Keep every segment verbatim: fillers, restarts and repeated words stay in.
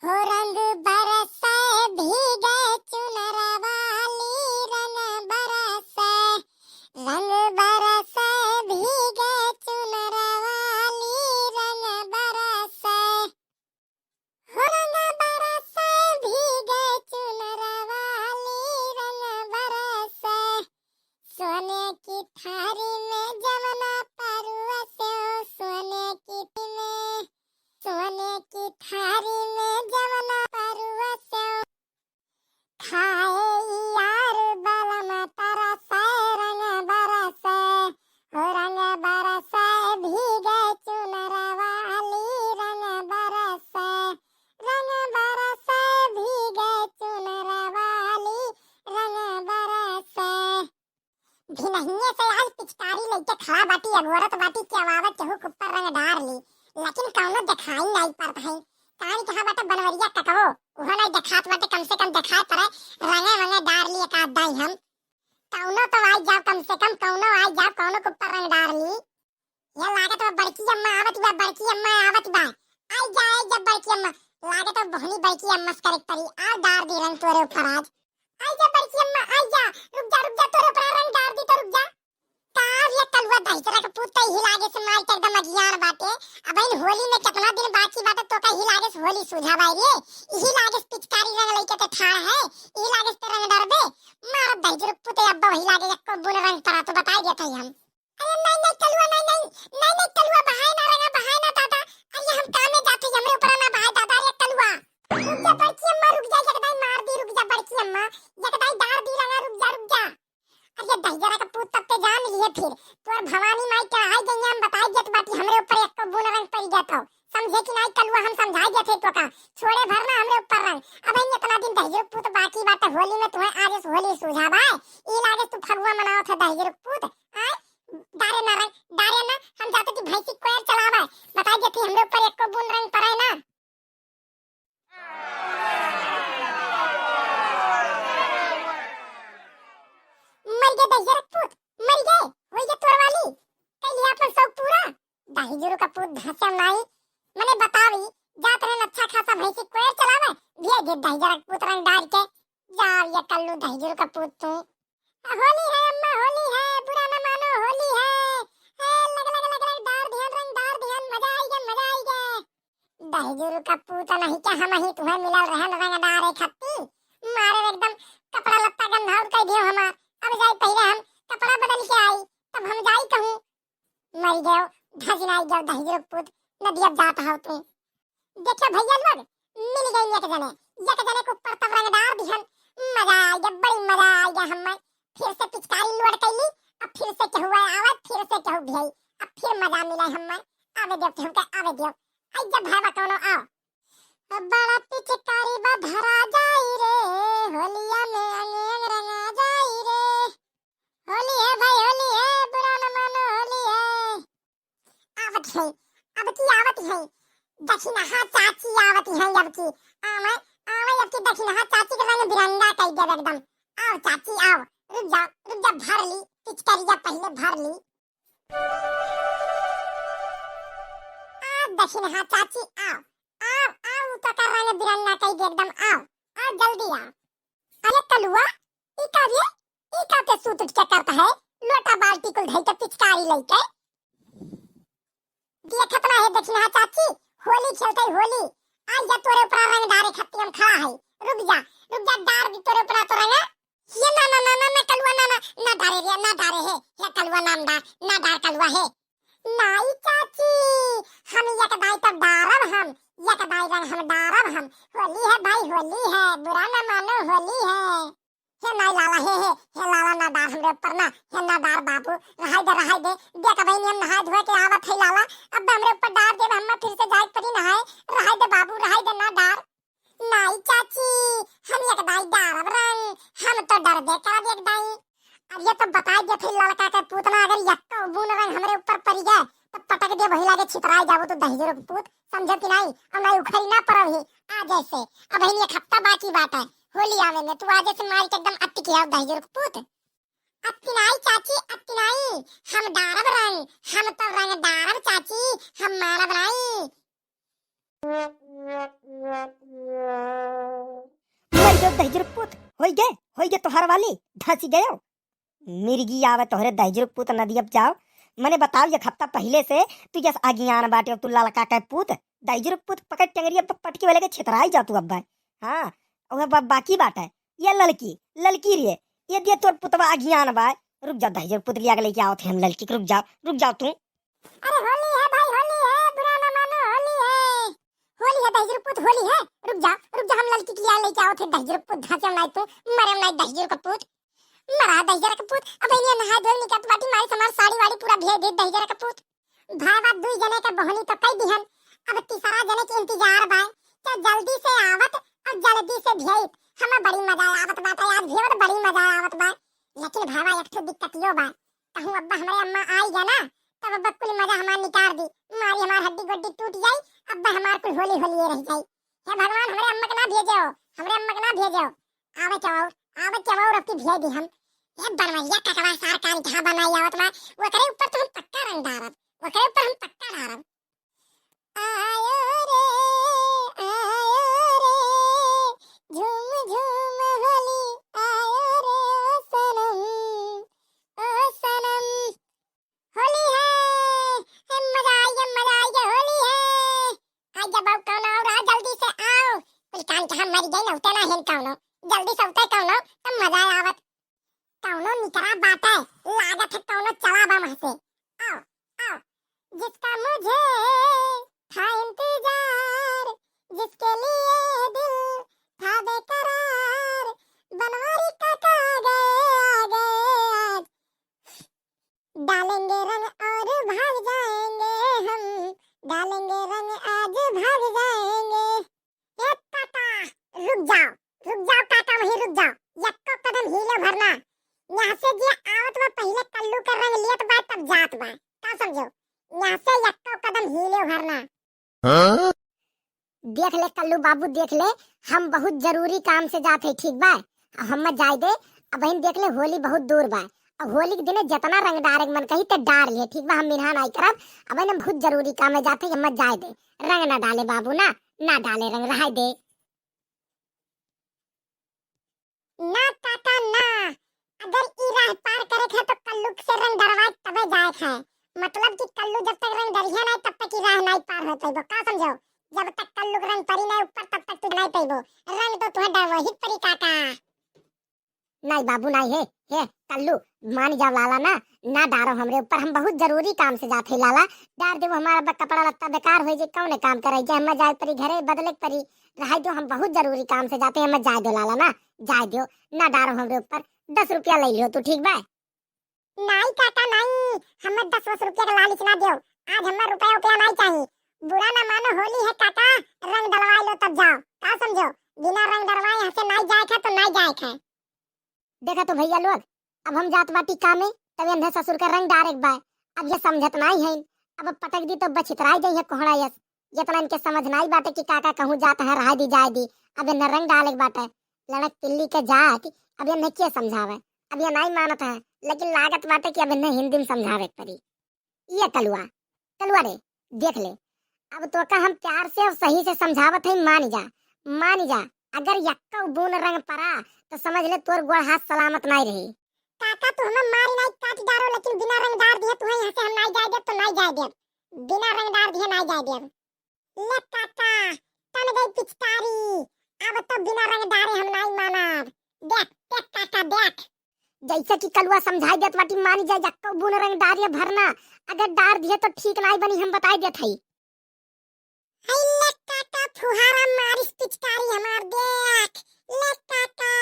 हो रंग बरसै भीगे चुनर वाली, रंग बरसै, रंग बरसै भीगे चुनर वाली, रंग बरसै। हो रंग बरसै भीगे चुनर वाली, रंग बरसै। सोने की थारी में जवना परोसे, सोने की में, सोने की थारी में जवना परोसे। खाए यार बलम तरसै, रंग बरसै, हो रंग बरसै भीगे चुनर वाली, रंग बरसै, रंग बरसै भीगे चुनर वाली, रंग बरसै। भिनहिये से आज पिचकारी लइके खड़ा बाटी, अगोरत बाटी कि अब आवत केहू के ऊपर रंग डार ली, लेकिन कउनो देखाई नाई पड़त है। कान कहाँ बाटे बनवरिया ककवो, उहो नाई देखात बाटे, कम से कम देखाए पड़े, रंगे वंगे डार ली एक आध दाई हम। कउनो तो आई जाओ, कम से कम कउनो आई जाओ, कउनो के ऊपर रंग डार ली। ये लागत बा बड़की अम्मा आवत बा, बड़की अम्मा आवत बा। आई जा, आई जा बड़की अम्मा, लागत बा बहनी बड़की अम्मा से करे के पड़ी, आ डार दी रंग तोरे ऊपर आज। आई जा बड़की अम्मा, आई जा, रुक जा, रुक जा, तोरे ऊपर रंग डार दी तो रुक जा। का रे कलुआ दहिजरा के पूत, तई ही लागे से मार के एकदम अगियान बाटे। अब इन होली में कितना दिन बाकी बाटे, तो का ही लागे से होली सूझा बाई रे। इही लागे से पिचकारी रंग लइके ते ठाड़ है, इही लागे से ते रंग डरबे। मार दहिजरा के पूत, अब वही लागे एको बून रंग पड़ा तो बताई देत हई हम। अरे नहीं, नहीं, कलुआ, नहीं, नहीं, नहीं, नहीं, कलुआ, बहाए ना रंगा, बहाए ना दादा। अरे हम काम में जाते ही हमरे ऊपर ना बहाए दादा, अरे कलुआ। रुक जा बड़की अम्मा, रुक जा, एक दाई मार दी, रुक जा बड़की अम्मा, एक दाई डार दी रंगा, रुक जा, रुक जा। अरे दहिजरा का पूत तब ते जान लिए फिर, तोर भवानी माई के आई गई, हम बताई देत बाटी, हमरे ऊपर एको बून रंग पड़ गया तो। समझे कि नाई कलुआ, हम समझाई देत है तो का, छोड़े भर ना हमरे ऊपर रंग। अब इन इतना दिन दहिजरा के पूत बाकी बाटे, होली में तुम्हें आज इस होली सूझा बाय, ई लागे तू फगुआ मनावत है दहिजरा के पूत। आय, डारे ना रंग, डारे ना, हम जाते कि भैंसी कोयर चलावे, बताई देती हमरे ऊपर एको बून रंग पड़े ना। मर गए दहिजरा के पूत, मर गए, होई गए तोर वाली, कैली अपन शौक पूरा। दहिजरा का पूत धसम नाई, मने बतावी, जात रहन अच्छा खासा भैंसी कोयर चलावे, भेज दे दहिजरा के पूत रंग डार के, जाओ ये कल्लू दहिजरा का पूत तू। होली है अम्मा, होली है, बुरा न मानो, होली है। ए, लग, लग, लग, लग, डार दिहन रंग, डार दिहन, मजा आई गया, मजा आई गया। दहिजरा का पूत नहीं क्या, हम ही तुम्हें मिलल रहन रंग डारे खत्ती। मारे एकदम कपड़ा लत्ता गंधाउर कर दियो हमार। अब जाई पहले हम कपड़ा बदल के आई, तब हम जाई कहूँ। मर गयो, धजिनाई गयो दहिजरा के पूत, नदिया जात हो तू। देखियो भैया लोग, मिल गई एक जने, एक जने के ऊपर तब रंग डार दिहन। मजा आ गया, बड़ी मजा आ गया हमें। फिर से पिचकारी लोड कैली, अब फिर से केहू आए, आवे, फिर से केहू भेई, अब फिर मजा मिले हमें। आवे दियो, हमके आवे दियो। आई जब भाई बा कौनो आओ। अब बड़ा पिचकारी बा भरा जाई रे, होलिया में अंग अंग रंगा जाई रे। होली है भाई, होली है, बुरा न मानो, होली है। आवत है, अब की आवत है, दखिनहा चाची आवत है अब की। आवे, आवे अब की दखिनहा चाची के रंग बिरंगा कर देब एकदम। आओ चाची, आओ, रुक जा, रुक जा, भर ली, पिचकारिया पहले भर ली। आ दखिनहा चाची, आओ, आओ, आओ, तो का रंग बिरंगा कर दे एकदम, आओ, आओ, जल्दी आओ। अरे कलुआ, ई का रे? ई का ते सूत उठ के करत है? लोटा बाल्टी कुल धई के पिचकारी लइके। देखत ना है दखिनहा चाची, होली खेलत है होली। आज जा तोरे ऊपर रंग डारे खातिर हम खड़ा है। रुक जा, रुक जा, डार दी तोरे ऊपर तो रंग। ये ना, ना, ना, ना, ना, कलुआ ना, ना, ना डारे रे, ना डारे है। हे कलुआ नाम डार, ना डार कलुआ है। नाई चाची, हम एक दाई तो डारब हम, एक दाई रंग हम डारब हम। होली है भाई, होली है, बुरा ना मानो, होली है। हे नाई लाला, हे, हे, हे लाला ना डार हमरे ऊपर ना, हे ना डार बाबू, रहाई दे, रहाई दे। देख बहिनी हम नहाए धोए के आवत है लाला, अब हमरे ऊपर डार देब, हम फिर से जाए पड़ी नहाए, रहाई दे बाबू, रहाई दे ना डार। नाई चाची, हम एक दाई डारब रंग, हम तो डरबे करब एक दाई। अब ये तो बताई देत है लड़का के पूतना, अगर यक्को बून रंग हमरे ऊपर पड़ी गए, तो पटक दे वही लागे छितराई जाबो तो दहिजरो के पूत, समझे कि नाई? अब नाई उखड़ी ना परब ही आज से, अब ही एक हफ्ता बाकी बात है होली आवे में, तू आज से मार के एकदम अत्ती किया दहिजरो के पूत। अत्ती नाई चाची, अत्ती नाई, हम डारब रंग, हम तो रंग डारब चाची, हम मारब नाई। मर गयो दहिजर पूत, होई गे, होई गे तोहर वाली, धंसी गयो। मिर्गी आवे तोहरे दहिजर पूत नदिया पे जाओ। मने बताओ, एक हफ्ता पहिले से तू जस अगियान बाटे, तू ललका के पूत, दहिजर पूत पकड़ टंगरिया प-, पटकी वाले के छितराई जा तू अब्बा। हाँ, वह बा-, बाकी बाटे, ये ललकी, ललकी रे, ये दिया तोर पुतवा अगियान बा। रुक जा दहिजर पूत, लिया के लेके आओ थे हम ललकी के, रुक जाओ, रुक जाओ तू। अरे होली है भाई, होली है, बुरा ना मानो, होली है। होली है दहिजर पूत, होली है। रुक जा, रुक जा, हम ललकी के लिया लेके आओ थे दहिजर पूत, धंसे नाई तू, मरे नाई दहिजर का पूत। मरा दहिजर का पूत, अब इन्हें नहाए धोए निकलत बाटी, मारी समार साड़ी वाड़ी पूरा भेज दे दहिजर का पूत। भाई बात दुई जने के बहनी तो कई दिहन, अब तीसरा जने के इंतजार बा। तो जल्दी से आवत और जल्दी से भेज, हमें बड़ी मजा आवत बाटे, आज भेवत बड़ी मजा आवत बा। लेकिन भाई एक ठो दिक्कतियो बा, कहूँ अब्बा हमरे अम्मा आई गया ना, तब अब्बा कुल मजा हमार निकाल दी, मारी हमार हड्डी गोड्डी टूट जाई, अब्बा हमार कुल होली होली ये रह जाई। हे भगवान, हमरे अम्मा के ना भेजो, हमरे अम्मा के ना भेजो। आवे के और, आवे के और अब की भेज दी हम। ये बनवैया ककवा सार कान कहाँ बनाई आवत बा, ओकरे ऊपर तो हम पक्का रंग डारब, ओकरे ऊपर हम पक्का डारब। आयो रे, आयो रे, झूम झूम होली आयो रे ओ सनम, ओ सनम। होली है, हे मजा आई गे, मजा आई गे, होली है। आ जा बाबू, कौन आओ रहा, जल्दी से आओ। कुल कान कहाँ मर गई ना, उठे ना हेन कौनो, जल्दी से उठे कौनो, तब मजा आवत। कौनो निकरा बाटे, लागत है कौनो चला बा वहाँ से। आओ, आओ। जिसका मुझे था इंतजार, जिसके लिए दिल था बेकरार, बनवारी काका आ गए, आ गए आज। डालेंगे रंग और भाग जाएंगे हम, डालेंगे रंग आज भाग जाएंगे। ए काका, रुक जाओ, रुक जाओ काका, वहीं रुक जाओ, यक्को कदम हिले भरना। यहाँ से जे आवत बा पहिले कल्लू के रंग लियत बा तब जात बा, का समझो? यहाँ से यक्को कदम हिले भरना। हाँ? देख ले कल्लू बाबू, देख ले, हम बहुत जरूरी काम से जात है, ठीक बा? अब हम जाए दे, अब देख ले, होली बहुत दूर बा। अब होली के दिने जितना रंग डारे के मन कही ते डार ले, ठीक बा? हम मिनहा नाई करब, अब हम बहुत जरूरी काम में जात है, हम जाए दे। रंग ना डाले बाबू, ना, ना डाले रंग, रहाई दे। ना काका ना, अगर ई राह पार करे के है तो कल्लू से रंग डरवाए तबे जाए के है। मतलब कि कल्लू जब तक रंग डरिया नहीं तब तक ई राह नहीं पार हो पैबो, का समझो? जब तक कल्लू के रंग परी नहीं ऊपर तब तक तू नहीं पैबो। रंग तो तुहे डरवही परी काका। नहीं बाबू नहीं है, हे कल्लू, मान जाओ लाला ना, ना डारो हमरे ऊपर, हम बहुत जरूरी काम से जात है लाला। डार देबो हमारा बा कपड़ा लत्ता बेकार हो जाए, कौन काम करे जे हम जाए परी घरे बदले के परी। रहाई दो, हम बहुत जरूरी काम से जाते हैं, हमें जाए दो लाला ना, जाए दो, ना डारो हमरे ऊपर। दस रुपया ले लियो तू, ठीक बा? नाई काका नाई, हमें दस वस रुपया के लालच ना दियो। आज हमें रुपया उपया नाई चाहिए। बुरा ना मानो, होली है काका, रंग डलवाए लो तब जाओ, का समझो? बिना रंग डलवाए यहाँ से नाई जाए खा तो नाई जाए खा। देखा तो भैया लोग, अब हम जात बाटी कामे, तब एन्हे ससुर का रंग डारे के बा। अब ये समझत नाई है, अब पटक दी तो बछितराई जाई है कोहड़ा यस। जितना इनके समझ नाई बाटे कि काका कहूँ जात है, रहाई दी जाए दी, अब एन्हे रंग डाले के बाटे। लड़क पिल्ली के जात, अब एन्हे के समझावे? अब ये नाई मानत है, लेकिन लागत बाटे कि अब एन्हे हिंदी में समझावे के पड़ी। ये कलुआ, कलुआ रे, देख ले, अब तोका हम प्यार से और सही से समझावत है, मान जा, मान जा। अगर यक्को बून रंग परा तो समझ ले तोर गोड़ हाथ सलामत नाई रही। काका तू हमें मारी नाई काट डारो, लेकिन बिना रंग डार दिए तुहे यहाँ से हम नाई जाए देब तो नाई जाए देब, बिना रंग डार दिए नाई जाए देब। ले काका, तन गई पिचकारी, अब तो बिना रंग डारे हम नाई मानब। देख, देख काका, देख। जैसे कि कलुआ समझाई देत बाटी, मान जा, यक्को बून रंग डारिए भरना, अगर डार दिए तो ठीक नाई बनी, हम बताई देत हई। हाय ले काका, फुहारा मारिस पिचकारी हमार, देख, ले काका।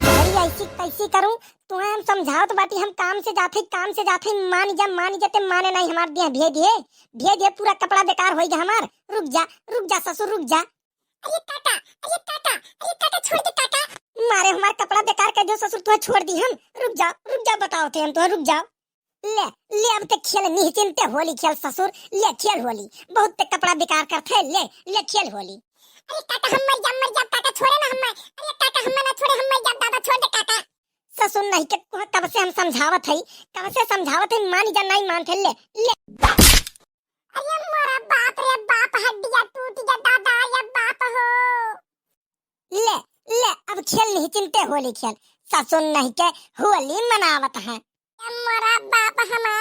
अरे ऐसी कैसी करूं? तुम्हें हम समझावत बाटी, हम काम से जात हई, काम से जात हई, मान जा, मान जा, ते माने नहीं हमार दिया, भेज दिए, भेज दिए, पूरा कपड़ा बेकार होई गया हमार। रुक जा, रुक जा ससुर, रुक जा। अरे काका, अरे काका, अरे काका, छोड़ दे काका। मारे हमार कपड़ा बेकार कर दियो ससुर, तुम्हें छोड़ दी हम। रुक जा, रुक जा, बताओ थे हम तुम्हें, रुक जा। ले, ले अब ते खेल निश्चिंते होली खेल ससुर, ले खेल होली। बहुत ते कपड़ा बेकार करत है, ले, ले खेल होली। अरे काका हम मर जा, मर जा काका, छोड़े ना हमें। अरे काका हमें ना छोड़े, हम मर जा दादा, छोड़ दे काका। ससुर नहीं के कोह कब से हम समझावत हई, कब से समझावत हई, मान जा नहीं मानत है, ले, ले। अरे मोरा बाप रे बाप। खेल नहीं चिंते होली खेल। ससुर नहीं के होली मनावत हैं। ए मोरा बाप, हमार